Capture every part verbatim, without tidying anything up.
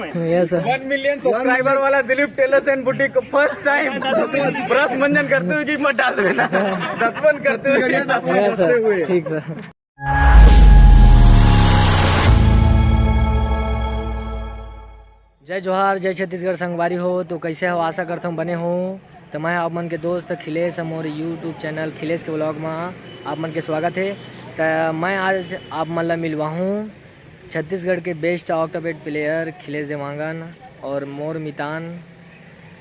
Yes sir. One million subscriber वाला Dilip tailors and boutique को first time brush मंजन करते हुए गिफ्ट मत डाल देना। दतवन करते हुए। Yes sir. ठीक सर। जय जोहार, जय छत्तीसगढ़ संगवारी हो। तो कैसे हो? आशा करता हूँ बने हो। तो मैं आप मन के दोस्त अखिलेश, मोर YouTube चैनल खिलेश के व्लॉग में आप मन के स्वागत है। तो मैं आज आप मन ला मिलवा हूँ छत्तीसगढ़ के बेस्ट ऑक्टोपैड प्लेयर खिलेश देवांगन और मोर मितान।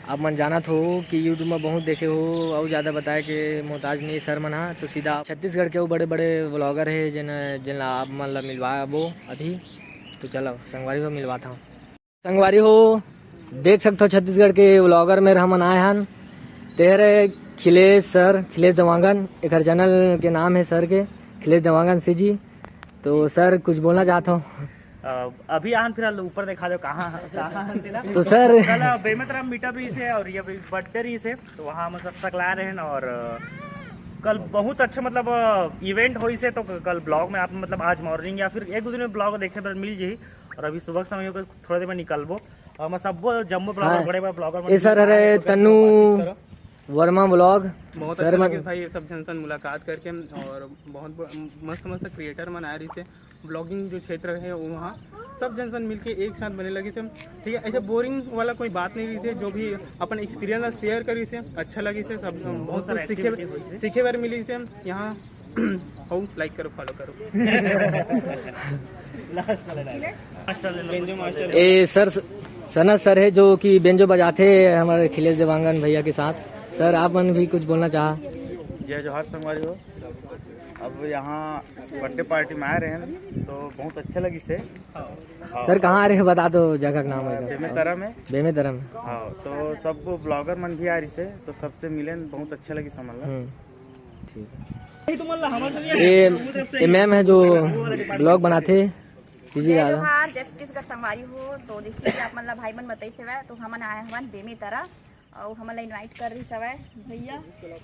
आप मन जानत हो कि YouTube में बहुत देखे हो, अउ ज़्यादा बताए के मोहताज नहीं सर मन हा। तो सीधा छत्तीसगढ़ के वो बड़े बड़े व्लॉगर है जिन जिन ला आप मन ला मिलवाबो अभी। तो चलो संगवारी हो मिलवाता हूँ। संगवारी हो, देख सकथो छत्तीसगढ़ के व्लॉगर मेर हमन आए हन। तेहरे खिलेश सर, खिलेश देवांगन, एकर चैनल के नाम है सर के, खिलेश देवांगन सी जी। तो सर कुछ बोलना चाहत हो? अ, अभी आन फिलहाल ऊपर दिखा दो कहाँ, कहाँ हन तेला। तो सर कल बेमेतरा मीटअप रहिसे और ये अभी बर्थडे रहिसे, तो वहाँ हम सब सकला रहे हैं और, अ, कल बहुत अच्छा मतलब इवेंट होइसे, तो कल ब्लॉग में आप मतलब आज मॉर्निंग या फिर एक दो दिन में ब्लॉग देखे बर मिल जाही। और अभी सुबह के समय होकर थोड़ा देर में निकलबो। और मैं सब जम्मो ब्लॉगर, हाँ। बड़े बड़े ब्लॉगर ए सर हरे तनु वर्मा व्लॉग। बहुत सर अच्छा मन लगे भाई, ये सब जन से मुलाकात करके। और बहुत ब-, मस्त मस्त क्रिएटर मन आए रहिसे, ब्लॉगिंग जो क्षेत्र है वहाँ सब जन से मिलके एक साथ बने लगिसे। ठीक है, ऐसे बोरिंग वाला कोई बात नहीं रहिसे, जो भी अपन एक्सपीरियंस शेयर करिसे, अच्छा लगिसे, सब बहुत कुछ सीखे, सीखे बर मिलिसे यहाँ। हो, लाइक करो, फॉलो करो। ए सर, सनत सर है जो कि बेंजो बजाते हैं हमारे खिलेश देवांगन भैया के साथ। सर आप मन भी कुछ बोलना चाहा? जय जोहार संगवारी हो। अब यहाँ बर्थडे पार्टी में आए रहे हैं तो बहुत अच्छा लगिसे। सर कहाँ आ रहे हैं, बता दो जगह का नाम है। बेमेतरा में। बेमेतरा में। हाँ, तो सब ब्लॉगर मन भी आ रहिसे, तो सबसे मिले बहुत अच्छा लगिस हमन ला। हम्म। ठीक है। ये, ये मैम है जो ब्लॉग बनाते, सीजी जय यादव। जोहार, जय छत्तीसगढ़ संगवारी हो। तो जैसे कि आप मन ला भाई मन बताइस हवय, तो हमन आए हवन बेमेतरा, अउ हमन ला इनवाइट कर रहिस हवय भैया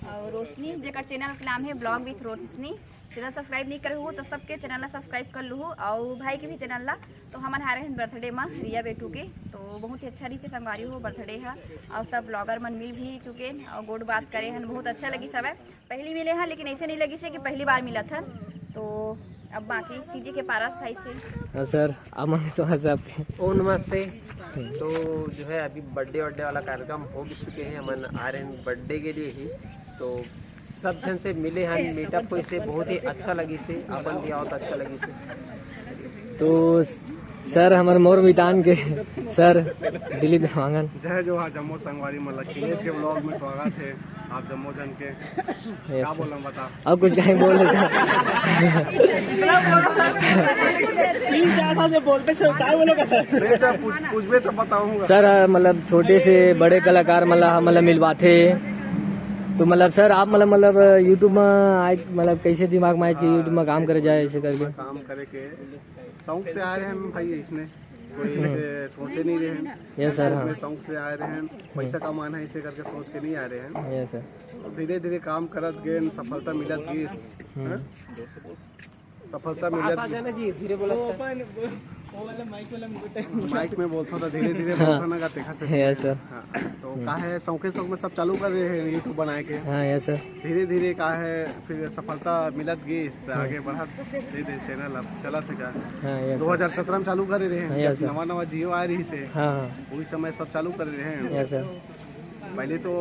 अउ रोशनी, जेकर चैनल के नाम है ब्लॉग विथ रोशनी। चैनल सब्सक्राइब नहीं करे हो तो सबके चैनल ला सब्सक्राइब कर लूहू, अउ भाई के भी चैनल ला। तो हमन हारे हन बर्थडे मा रिया बेटू के, तो बहुत ही अच्छा रहिसे संगवारी हो बर्थडे हा, अउ सब ब्लॉगर मन मिल भी चुके हैं अउ गोठ बात करे हन, बहुत अच्छा लगिस हवय। पहली मिले हन, लेकिन ऐसे नहीं लगिस हे कि पहली बार मिलत हन। तो अब बाकी सीजी के पारस भाई से। हाँ सर, आप मन के स्वागत है आपके। ओ नमस्ते। तो जो है अभी बर्थडे वर्डे वाला कार्यक्रम हो भी चुके हैं, हमन आ रहे हैं बर्थडे के लिए ही। तो सब जन से मिले हन, मीटअप होइसे, बहुत ही अच्छा लगिसे, अपन भी आओ तो अच्छा लगिसे। तो सर हमर मोर मितान के सर दिलीप देवांगन। जय जोहार जम्मो संगवारी मन ला, खिलेश के ब्लॉग में स्वागत है आप जम्मो जन के। यस का सर। बोलम बता। अब कुछ कहीं बोल देता। तीन चार साल से बोलते से काय बोलो का? नहीं तो पूछ, पूछबे तो बताऊंगा। सर मतलब छोटे से बड़े कलाकार मतलब मतलब मिलवाथे, तो मतलब सर आप मतलब मतलब YouTube में आए, मतलब कैसे दिमाग में आए कि YouTube में काम करे जाए ऐसे करके? काम करे के शौक से आए रहे हैं भाई, इसने कोई ऐसे सोचे नहीं रहे हैं। यस सर, हाँ। इसमें शौक से आए रहे हैं, पैसा कमाना है इसे करके सोच के नहीं आ रहे हैं। Yes sir. धीरे धीरे काम करत गए, सफलता मिलत गई। हम्म। हाँ? सफलता मिलत गई। जी, धीरे बोला। माइक में बोलता था, धीरे धीरे बोलता ना गा, तेखर से। Yes sir. हाँ, तो का है, शौके शौक में सब चालू कर रहे हैं YouTube बनाए के। हाँ, यस सर। धीरे धीरे का है, फिर सफलता मिलत गई, इस पे आगे बढ़त धीरे धीरे चैनल अब चलत है का। हाँ, यस सर। दो हज़ार सत्रह में चालू करे रहे हैं, हाँ, यस जब सर। नवा नवा जियो आ रही से, हाँ, हाँ। वही समय सब चालू करे रहे हैं। Yes sir. पहले तो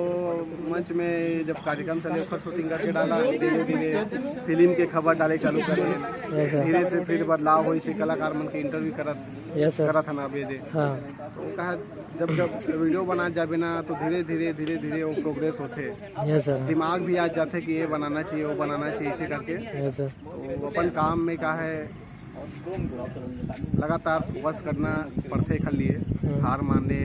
मंच में जब कार्यक्रम चले, ओकर शूटिंग करके डाला, धीरे धीरे फिल्म के खबर डाले चालू करे हैं। Yes sir. धीरे से फिर बदलाव होई से कलाकार मन के इंटरव्यू करत, यस सर। करत हन अबे दे। हाँ। तो कहा, जब जब वीडियो बना जाबे ना, तो धीरे धीरे धीरे धीरे वो प्रोग्रेस होते। Yes sir. दिमाग भी आ जाते कि ये बनाना चाहिए, वो बनाना चाहिए, इसे करके। Yes sir. तो अपन काम में का है, लगातार फोकस करना पड़थे एखर लिए। हम्म। हार माने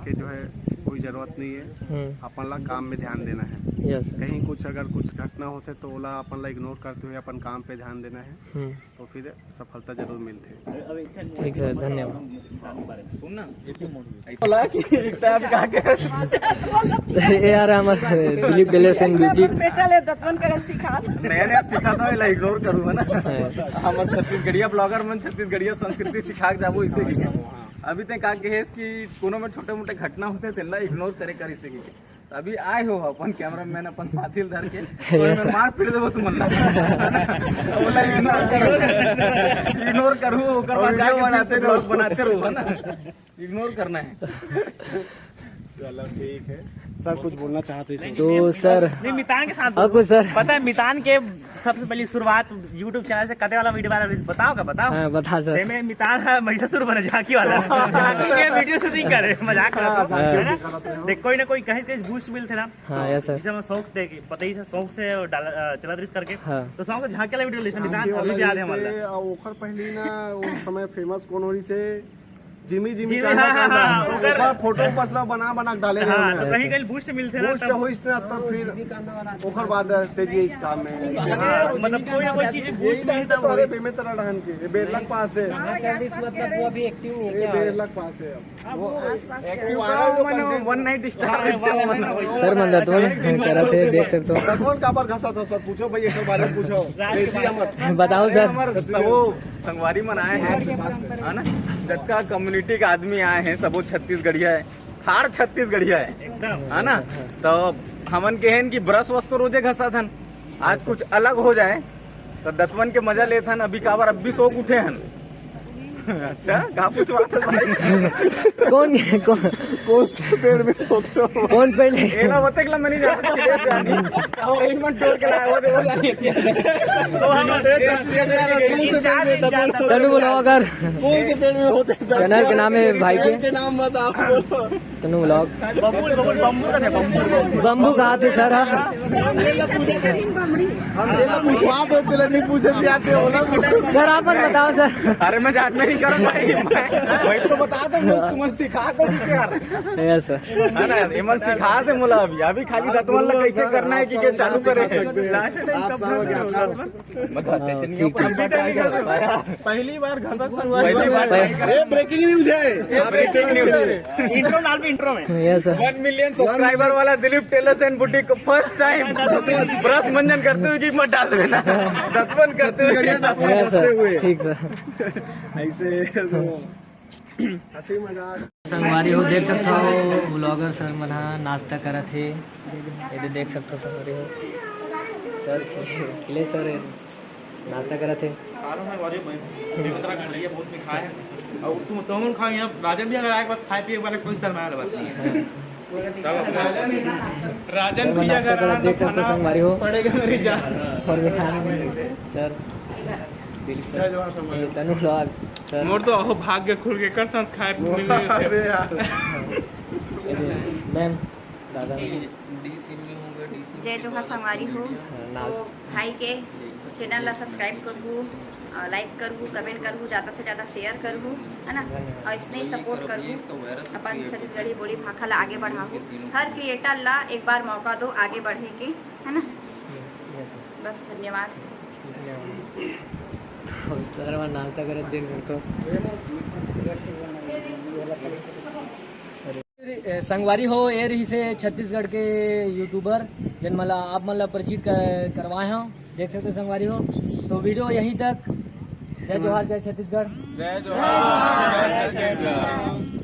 के जो है कोई जरूरत नहीं है। हम्म। अपन ला काम में ध्यान देना है। Yes sir. कहीं कुछ अगर कुछ घटना होथे तो ओला अपन ला इग्नोर करते हुए अपन काम पे ध्यान देना है। हम्म। तो फिर सफलता जरूर मिलथे। ठीक सर, धन्यवाद। बोला कि तब का के ए यार, हमर दिलीप टेलर्स एंड बुटीक। बेटा ले दतवन करल सिखा। नया नया सिखा था, इला इग्नोर करूंगा ना। हाँ। हमर छत्तीसगढ़िया ब्लॉगर मन छत्तीसगढ़िया संस्कृति सिखा के जाबो, इसे की। अभी तक का कहेस कि कोनो में छोटे मोटे घटना होथे, तेला इग्नोर करे कर इसे की। अभी आए हो अपन कैमरामैन, अपन साथी ल धर के, तो मैं मार पीट देबो तुमन ला। बोला, इग्नोर करो, इग्नोर करू, ओकर बाद जाके फिर से ब्लॉग बनाते रहो, है ना? इग्नोर करना है। चलो, ठीक है। सर, कुछ बोलना चाहते हैं? तो सर, नहीं, मितान के साथ हाँ, कुछ सर। पता है, मितान के सबसे पहली शुरुआत YouTube चैनल से कते वाला वीडियो वाला बताओ का, बताओ। हाँ, बता सर। ते में मितान है महिषासुर बने झांकी वाला। झांकी के वीडियो शूटिंग करे, मजाक करत हूँ, हाँ, है ना? देख, कोई ना कोई कहीं कहीं बूस्ट मिलथे ना। हाँ, तो yes sir। जैसे हम शौक से देखे, पता ही से शौक से डाला, अ, चला दृश्य करके। हाँ। तो शौक से झांकी वाला वीडियो लेते मितान, अभी भी याद है हमारा। से, अ, ओखर पहली ना, उस समय फेमस कौन हो रही से, जिमी जिमी जिमी, करना हाँ, हाँ, करना। हाँ, ओकर ओकर फोटो पसला बना बना के डाले रहे हाँ, हैं तो ऐसे। कहीं कहीं बूस्ट मिलथे ना, बूस्ट तब होइस ना, तब फिर ओकर बाद तेजी इस काम में। हाँ, मतलब कोई ना कोई चीज बूस्ट यही मिलता तो है। बेमे तरह रहन के, ये बेरलक पास है। हाँ, ये आसपास मतलब के वो अभी एक्टिव नहीं है ये क्या? बेरलक पास है अब। वो आसपास के एक्टिव वाला जो मन, वन नाइट स्टैंड। सर, मन दतवन करत हे, देख सकते हो। दतवन काबर घसत हो सर? पूछो भाई, एक बारे में पूछो। देसी अमर। बताओ सर। हमर सबो संगवारी मन आए हैं, है ना? जच्चा कम्युनिटी के आदमी आए हैं, सबो छत्तीसगढ़िया है, ठाड़ छत्तीसगढ़िया है, एकदम। है ना? तो हमन के हन कि ब्रश वश तो रोजे घसत हन, आज कुछ अलग हो जाए, तो दतवन के मजा लेत हन। अभी काबर, अब भी सो के उठे हन। अच्छा, का पूछवा था भाई? कौन, कौन, कौन से पेड़ में होते हो? कौन पेड़? एला बतेक ला मैं नहीं जानता, सीरियस जानी। और एक मन टोर के लाया, वो देखो जानी। तो हम कौन से पेड़ में होते हैं? तनु ब्लॉगर। कौन से पेड़ में होते हैं? चैनल के नाम है भाई के। पेड़ के नाम बताओ। तनु ब्लॉग। बबूल, बबूल, बम्बू का नहीं, बम्बू, बम्बू। बम्बू कहा थे सर, हाँ। हम जेला पूछे थे, हम जेला पूछवा दो, तेला नहीं पूछे थे, आते हो ना। सर, आप बताओ सर। अरे, मैं जात में नहीं करूँ भाई, मैं वही तो बता दो, मैं तुम्हें सिखा दो यार। Yes sir. है ना, ये मन सिखा दे मोला अभी, अभी खाली दतवन ला कैसे करना है कि के चालू करे। आप सर हो गया, आप सर। मैं घर से हाँ, चली ठीक, ठीक। पहली बार घसत हुआ। पहली बार। पहली बार। ये ब्रेकिंग न्यूज है। ये ब्रेकिंग न्यूज है। इंट्रो डाल भी, इंट्रो में। Yes sir. One million subscriber वाला दिलीप टेलर्स एंड बुटीक को फर्स्ट टाइम ब्रश मंजन करते हुए कि मत डाल देना। दतवन करते हुए। Yes sir. ठीक सर। ऐसे तो हंसी मजाक। संगवारी हो, देख सकत हो, ब्लॉगर सर मन ह नाश्ता करत हे। ये दे देख सकत हो संगवारी हो, सर खिले, खिले सर नाश्ता करत हे। खा लो संगवारी हो, मैं उत्तराखंड है, ये बहुत में खाए हैं। और तुम, तुम खाओ यहाँ, राजन भी अगर आए के बाद खाए पिए के बारे में कोई शर्माए वाला बात नहीं है। सब अपना राजन सर, भी नाश्ता अगर करत आए देख सकत हो संगवारी हो। पड़ेगा मेरी जान। और भी खाना सर, दिलीप सर, जय जोहार संगवारी हो। ये तनु ब्लॉग। सर। मोर तो अहो भाग्य खुल के कर साथ खाए पीने में। अरे यार। मैम, दादा। जय जोहार संगवारी हो। हाँ, नाल। तो भाई के चैनल ला सब्सक्राइब करहू, लाइक करहू, कमेंट करहू, ज्यादा से ज्यादा शेयर करहू, है ना? और इसने ही सपोर्ट करहू, अपन छत्तीसगढ़ी बोली भाखा ला आगे बढ़ाहू। हर क्रिएटर ला एक बार मौका दो आगे बढ़े के, है ना? Yes sir. बस, धन्यवाद। तो सर, मैं नाश्ता करत देख सकते हो। अरे, ए, संगवारी हो, ये रही से छत्तीसगढ़ के यूट्यूबर, जिन मला आप मन ला परिचित कर, करवाए हो। देख सकते हो संगवारी हो, तो वीडियो यहीं तक। जय जोहार, जय छत्तीसगढ़। जय जोहार, जय छत्तीसगढ़।